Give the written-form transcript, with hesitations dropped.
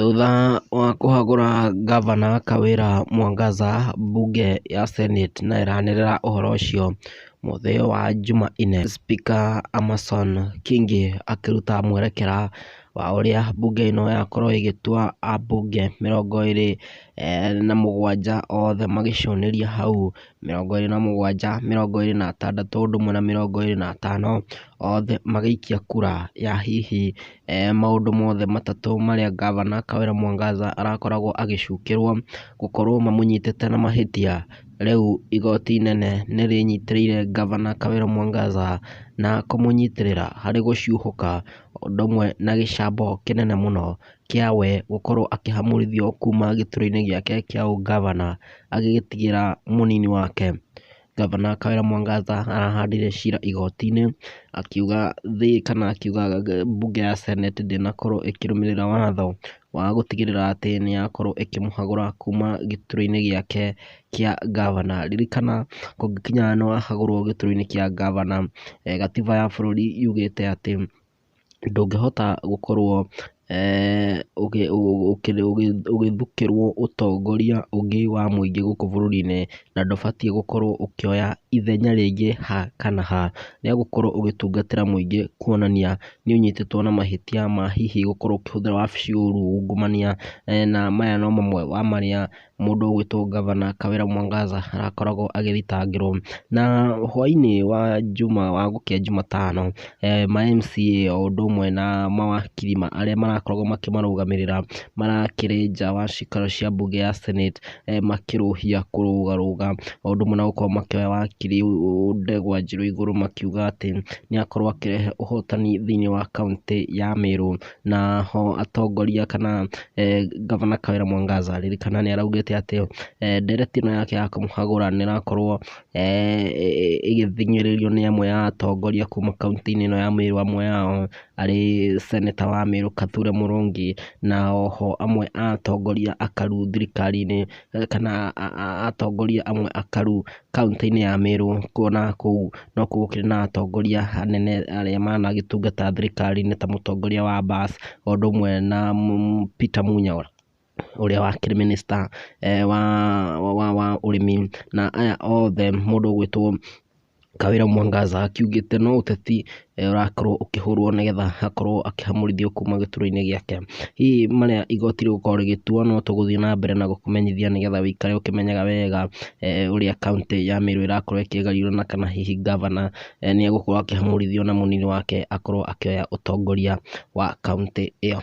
Thutha wa kũhagũra ngavana Kawĩra Mwangaza mbunge ya Senate na ĩranĩrĩra ũhoro ũcio mũthĩ wa Jumaine, Speaker Amason Kingi akĩruta mwerekera wa ũrĩa mbunge ĩno yakorwo ĩgĩtua ambunge 27 othe magĩcũnĩria hau, 27, 26 ũndũ ũmwe na 25, othe magĩikia kura ya hihi maũndũ mothe matatũ marĩa ngavana Kawĩra Mwangaza arakoragwo agĩcukĩrwo gũkorwo mamũnyitĩte na mahĩtia. Rĩu igoti inene nĩ rĩnyitĩrĩire ngavana Kawĩra Mwangaza na kũmũnyitĩrĩra harĩ gũcuhũka ũndũ ũmwe na gĩcambo kĩnene mũno kĩa we gũkorwo akĩhamũrithio kuma gĩturwa-inĩ gĩake kĩa ũngavana agĩgĩtigĩra mũnini wake. Ngavana Kawĩra Mwangaza arahandire cira igoti-inĩ akiuga kana akiuga mbunge ya Senate ndĩnakorwo ĩkĩrũmĩrĩra watho wa gũtigĩrĩra atĩ nĩ yakorwo ĩkĩmũhagũra kuma gĩturwa-inĩ gĩake kĩa ngavana. Ririkana kũngĩkinya nĩ wahagũrwo gĩturwa-inĩ kĩa ngavana, gatiba ya bũrũri yugĩte atĩ ndũngĩhota gũkorwo ũgĩthukĩrwo ũtongoria ũngĩ wa mũingĩ gũkũ bũrũri-inĩ, na ndũbatiĩ gũkorwo ũkĩoya ithenya rĩngĩ ha kana ha rĩa gũkorwo ũgĩtungatĩra mũingĩ kuonania nĩ ũnyitĩtwo na mahĩtia ma hihi gũkorwo ũkĩhũthĩra wabici ũru, ungumania, na maya no mamwe wa marĩa mũndũ ũgwĩtwo ngavana Kawĩra Mwangaza arakoragwo agĩthitangĩrwo. Na hwainĩ wa njuma wa gũkĩa Jumatano, ma MCA o ũndũ ũmwe na mawakiri arĩa marakoragwo makĩmarũgamĩrĩra marakĩrĩ nja wa cikaro cia mbunge ya Senate, makĩrũhia kũrũgarũga o ũndũ ũmwe na gũkorwo makĩoya wakiri Ndegwa Njiru igũrũ makiuga atĩ nĩ akorwo akĩrehe ũhotani thĩinĩ wa kaũntĩ ya Meru. Na ho atongoria kana ngavana Kawĩra Mwangaza ririkana nĩ araugĩte atĩ ndereti ĩno yake ya kũmũhagũra nĩ ĩrakorwo ĩgĩthing'ĩrĩrio nĩ amwe a atongoria kuma kaũntĩ-inĩ ĩno ya Meru, amwe ao arĩ seneta wa Meru Kithure Mũrũngi, na oho amwe a atongoria akaru thirikari-inĩ kana atongoria amwe akaru kaũntĩ-inĩ ya Meru, kuona kũu nokuo gũkĩrĩ na atongoria anene arĩa managĩtungata thirikari-inĩ ta mũtongoria wa Abbas o ũndũ ũmwe na Peter Munya ũrĩa wakĩrĩ minister wa ũrĩmi, na aya othe mũndũ ũgwĩtwo Kawĩra Mwangaza akiugĩte no ũteti ũrakorwo ũkĩhũrwo nĩgetha akorwo akĩhamũrithio kuma gĩturwa-inĩ gĩake. Hihi marĩa igoti rĩgũkorwo rĩgĩtua no tũgũthiĩ na mbere na gũkũmenyithia nĩgetha wĩikare ũkĩmenyaga wega ũrĩa kaũntĩ ya Meru ĩrakorwo ĩkĩgarũra na kana hihi ngavana nĩ egũkorwo akĩhamũrithio na mũnini wake akorwo akĩoya ũtongoria wa kaũntĩ ĩyo.